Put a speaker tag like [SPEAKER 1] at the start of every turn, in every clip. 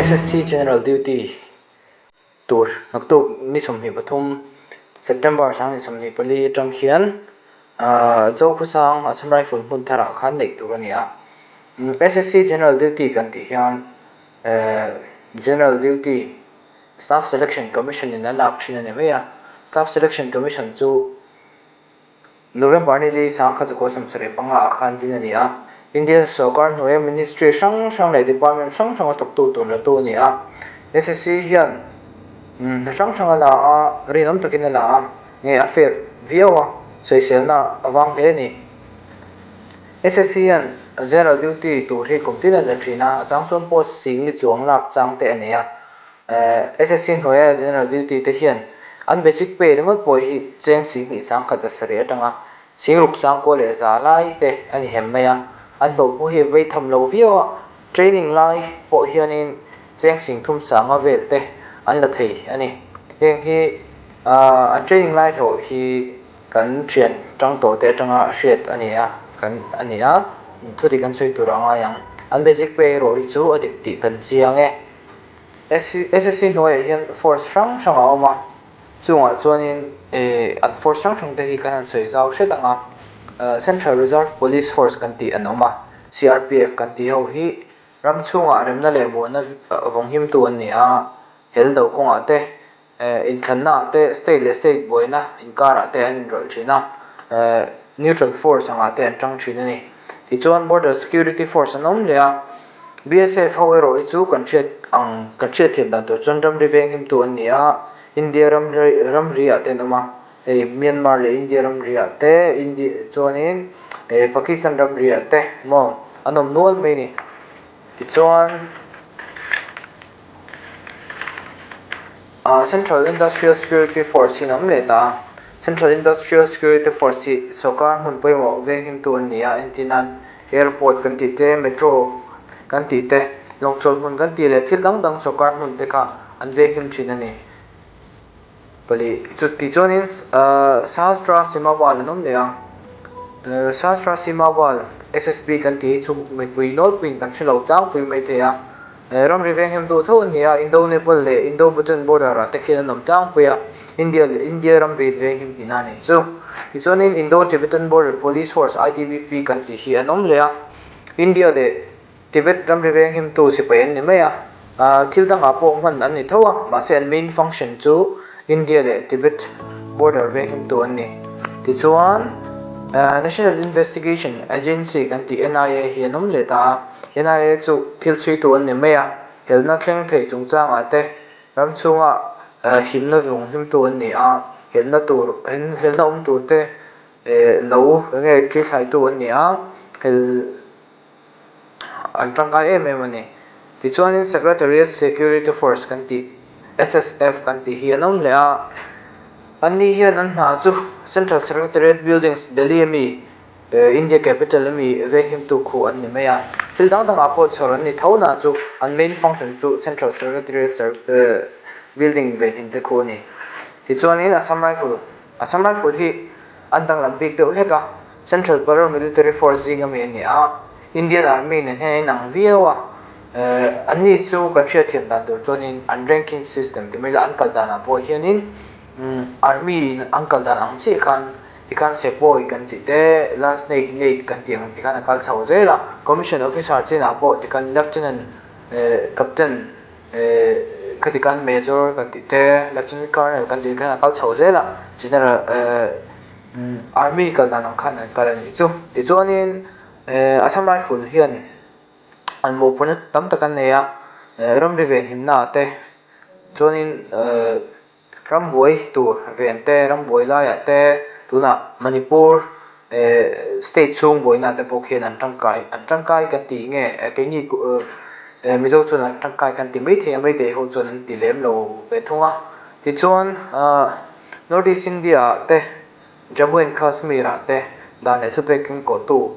[SPEAKER 1] SSC General Duty tur naktuk ni 23 September 2024 atang hian Zokhawsang Assam Rifle hmun tharah khan neih tur a ni a. SSC General Duty kan tih hian General Duty Staff Selection Commission in a lak thin a ni mai a. Staff Selection Commission chu November ni li 1975 ah khan din a ni a. India sorkar hnuaia Ministry hrang hrang leh Department hrang hranga thawktu tur latu a ni a. SSC hian hna hrang hrang a la a, rinawm takin a la a, nge a fair viau a, sawiselna a vang hle a ni. SSC hian General Duty tur hi kum tin a la thin a, a chang chuan post singli chuang lak chang te a nei a. SSC hnuaia General Duty te hian an basic pay ringawt pawh hi cheng 10,000 170 atanga 6,000 leh za lai te a ni hem mai a. An hlawh pawh hi vei tham lo viau a, training lai pawh hianin cheng 3,000 vel te an la thei a ni. Heng hi an training lai hlawh hi kan thian tang tawh te atanga hriat a ni a, kan a ni a, thudik an sawi tur a ngai ang. An basic pay erawh hi chu a dik tih kan chiang e. SSC hnuaiah hian force hrang hrang a awm a, chungah chuanin eh an force hrang hrang te hi kan han sawi zau hret ang a, Central Reserve Police Force kan tih an awm a, CRPF kan tih ho hi ram chhungah remna leh muanna vawnghimtu an ni a, hel do kawngah te Inthlannaah te state leh state buaina inkarah te an inrawlh thin a, neutral force angah te an tang thin a ni. Tichuan border security force an awm leh a, BSF ho erawh hi chu kan hriat ang kan hriat thiam dan tur chuan ramri veng himtu an ni a, India ramri ramri ah te an awm a, hei Myanmar leh India ramri ah te India chuanin Pakistan ramri ah te maw an awm nual mai a ni. Tichuan. Central Industrial Security Force hi an awm leh ta a, Central Industrial Security Force hi sawrkar hmun pawimawh venghimtu an ni a, entir nan airport kan tih te, metro kan tih te, lawngchawlh hmun kan tih leh thil dang dang sawrkar hmun te kha an venghim thin a ni. Pali chuti chuanin Sahastra Sima Wall an awm leh a, Sahastra Sima Wall SSB kan tih hi chu mipui nawlpuiin kan hre lo tlangpui mai thei a, ramri veng hem duh tho a ni a, Indo-Nepal leh Indo-Bhutan border ah te khian an awm tlangpui a, India leh India ramri veng hem tihna a nih chu. Tichuanin Indo-Tibetan Border Police Force, ITBP, kan tih hi an awm leh a, India leh Tibet ramri veng himtu sipai an ni mai a, thil dangah pawh hman an ni tho a, mahse an main function chu India leh Tibet border veng himtu an ni. Tichuan National Investigation Agency kan tih NIA hi an awm leh ta a, NIA chu thil chhuitu an ni mai a, helna thleng thei chungchangah te ram chhunga himna vung himtu an ni a, helna tur helna awm tur te lo enge thilthlaitu an ni a, hel. An tangkai em em a ni. Tichuanin Secretariat Security Force kan tih, SSF kan tih hi an awm leh a. Anni hian an hna chu Central Secretariat Buildings, Delhi ami, India capital ami venghimtu khu an ni mai a. Thil dang dangah pawh chhawr an ni tho na chu an main function chu Central Secretariat Building venhim te khu a ni. Tichuanin Assam Rifle, Assam Rifle hi an danglam bik deuh hlek a. Central Paramilitary Force zing ami a ni a, Indian Army nen hian a inang viau a, anni chu kan hriatthiam dan tur chuanin an ranking system ti mai la an kal danah pawh hianin Army in an kal dan ang chiah khan tikhan Sepoy kan tih te, Lance Naik Naik kan tih ang tikhan a kal chho zel a, Commission Officer chinah pawh tikhan Lieutenant Captain khati khan Major kan tih te, Lieutenant Colonel kan tih khan a kal chho zel a, General. Army kal dan ang khan an kal a nih chu. Tichuanin Assam Rifle hian an mawhphurhna tam tak an nei a, ramri venhimna ah te chuanin rambuai tur ven te, rambuai laiah te tunah Manipur state chhung buaina te pawh khian an tangkai an tangkai kan tih nge keini Mizo chuan an tangkai kan ti maithei a, maithei ho chuan an ti lem lo ve thung a. Tichuan North East India ah te, Jammu and Kashmir ah te dan leh thupek kengkawhtu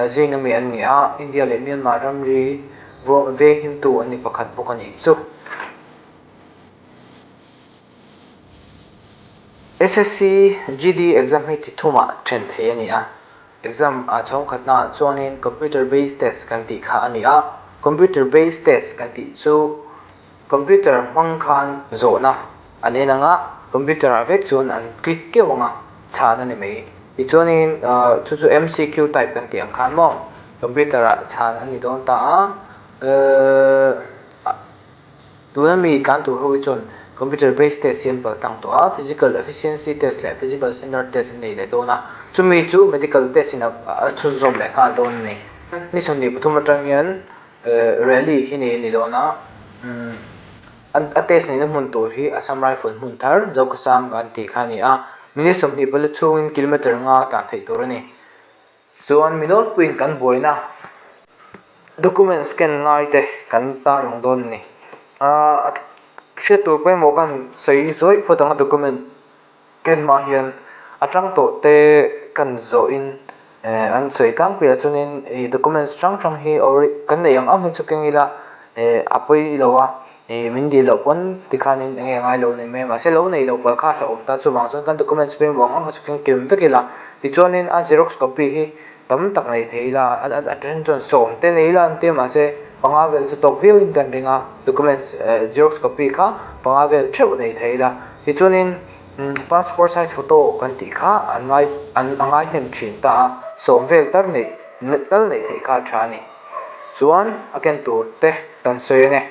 [SPEAKER 1] zing ami an ni a, India leh Myanmar ramri veng himtu an ni pakhat bawk a nih chu. SSC GD exam hi chi thumah then thei a ni a, exam ah chhawngkhatna ah chuanin computer based test kan tih kha a ni a, computer based test kan tih chu. Computer hmang khan zawhna an en ang a, computer ah vek chuan an click keuh ang a, chhan a ni mai. Tichuanin chu chu MCQ type kan tih ang khan maw computer ah chhan a ni dawn ta a, tuna mi tlan tur ho hi chuan computer based test hi an pal tlang tawh a, physical efficiency test leh physical standard test an nei leh dawn a, chumi chu medical test in a chhunzawm leh nghal dawn a ni. Ni 23 atang hian Rally hi nei a ni dawn a, a test neihna hmun tur hi Assam Rifle hmun thar Zokhawsang an tih kha a ni a, minute 24 chhungin kilometre nga tlan theih tur a ni. Chuan mi nawlpuiin kan buaina document scan ngai te kan tarlang dawn a ni. Hriat tur pawimawh khan sawi zawih phawt ang a document. Keimah hian a tang tawh te kan zawhin an sawi tlangpui ah chuanin ih documents hrang hrang hi kan neih ang ang hi chu keng ila ih a pawi lo a ih min dil loh pawn tikhanin eng nge ngai lo ni mai a mahse lo neih loh palh kha a hlauhawm ta chuvang chuan kan documents pawimawh ang ang kha chu keng kim vek ila tichuanin a xerox copy hi tam tak nei thei ila a then chuan sawm te nei ila an tia mahse panga vel chu tawk viau in kan ring a documents xerox copy kha panga vel theuh nei thei ila tichuanin passport size photo kan tih kha an ngai an a ngai hnem thin ta a sawm vel tal neih tal neih theih kha a tha a ni chuan a ken tur te kan sawi ang e.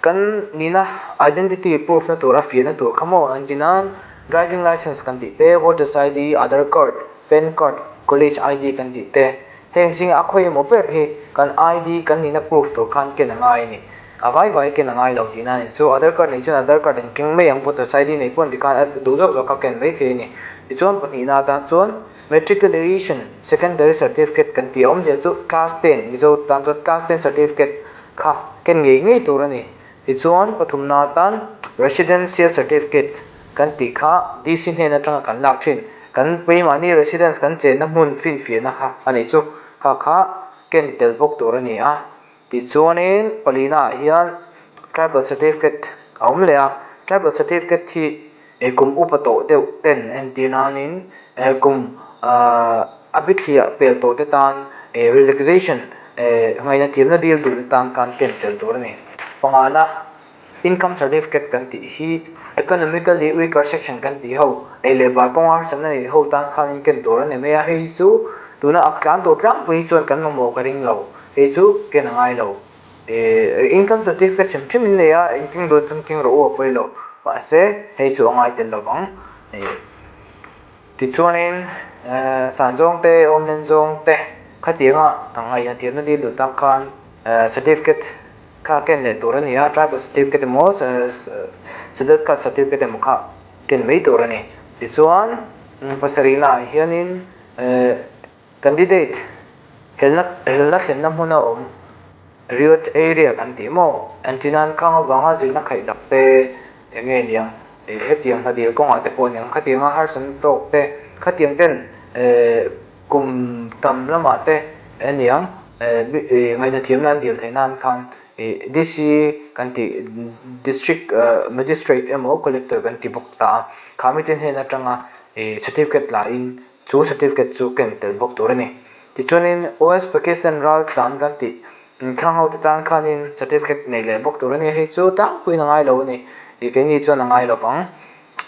[SPEAKER 1] Kan nihna identity proof na tur a fiahna tur kha maw an ti nan driving licence kan tih te, voters ID, Aadhaar card, pan card, college ID kan tih te heng zinga a khawi emaw ber hi kan ID kan nihna proof tur khan ken a ngai a ni. A vai vai ken a ngai lo tihna a ni. Chu Aadhaar card nei chuan Aadhaar card an keng mai ang, voters ID nei pawh an ti khan a duh zawk zawk kha ken mai thei a ni. Tichuan pahnihna atan chuan Matriculation Secondary Certificate kan tih a awmzia chu class ten Mizo tan chuan class ten certificate kha ken ngei ngei tur a ni. Tichuan pathumna atan Residential Certificate kan tih kha DC hnen atanga kan lak thin. Kan keimahni residence kan chenna hmun finfiahna kha a nih chu. Kha kha ken tel bawk tur a ni a. Tichuanin palina ah hian Tribal Certificate a awm leh a. Tribal Certificate hi He kum upa tawh deuh ten entir nanin he kum a bithliah pel tawh te tan relaxation ngaihna thiamna dil duh te tan khan ken tel tur a ni. Pangana income certificate kan tih hi economically weaker section kan tih ho ei leh bar kawnga harsatna nei ho tan khanin ken tur a ni mai a, hei hi chu tuna a tlan tawh tlangpui chuan kan mamawh ka ring lo, hei chu ken a ngai lo. Income certificate hrim hrim in nei a, engtin dawn chuan keng rawh u a pawi lo. Mahse, hei chu a ngai tel lo vang. Tichuanin san zawng te, awmlen zawng te khatianga ang ngaihna thiamna dil duh tak khan certificate kha ken leh tur a ni a, tribal certificate emaw scheduled caste certificate emaw kha ken mai tur a ni. Tichuan pasarihna ah hianin Candidate helna helna thlenna hmuna awm riot area kan tih maw? Entirnan khang avanga zirna khaih dak te eng nge niang ih hetiang hna dil kawngah te pawh aniang khatianga harsatna tawk te khatiang ten eh kum tam lamah te aniang eh ih ngaihna thiamna an dil theih nan khan ih DC kan tih district magistrate emaw collector kan ti bawk ta a kha mite hnen atanga ih certificate la in Chu certificate chu ken tel bawk tur a ni. Tichuanin OS Pakistan ral tlan kan tih inthlang ho te tan khanin certificate nei leh bawk tur a ni. Hei chu tlangpuiin a ngai lo a ni. Ih keini chuan a ngai lo vang.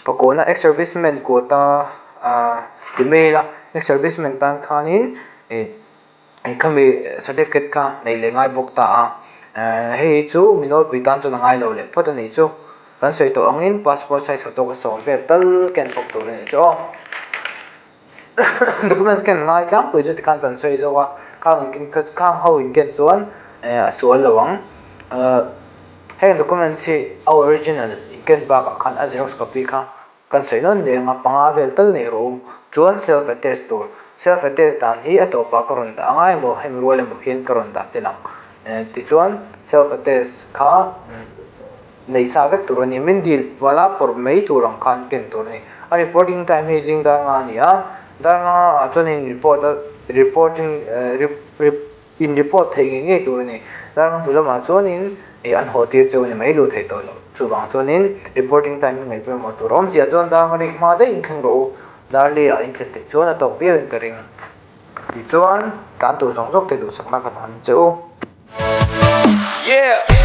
[SPEAKER 1] Pakawhna ex-serviceman quota ti mai ila ex-serviceman tan khanin ih khami certificate kha nei leh ngai bawk ta a. Hei chu mi nawlpui tan chuan a ngai lo leh phawt a nih chu. Kan sawi tawh angin passport size photo ka sawm vel tal ken bawk tur a nih chu aw. Documents ken ngai tlangpui chu tikhan kan sawi zawk a, khang khang ho in ken chuan a sual lo ang. Heng documents hi a original in ken bakah khan a xerox copy kha Kan sawi nawn leh anga panga vel tal nei rawh u. Chuan self attest tur. Self attest dan hi a tawpah ka rawn dah angai emaw hemi rual emaw khian ka rawn dah tel ang. Tichuan self attest kha nei sa vek tur a ni. Min dil vala pawrh mai tur ang khan ken tur a ni. A reporting time hi zing dar nga a ni a. Dar nga ah chuan in report a reporting In report theih ngei ngei tur a ni. Ralnga hnu lamah chuanin ih an haw tir cheu a ni mai luh theih tawh loh. Chuvang chuanin reporting time hi ngaih pawimawh tur a awmzia chuan dar nga rik hma daih in thleng rawh u. Dar li ah in thlen theih chuan a tawk viau in ka ring. Tichuan tan tur zawng zawk te duhsakna ka hlan che u.
[SPEAKER 2] Yeah.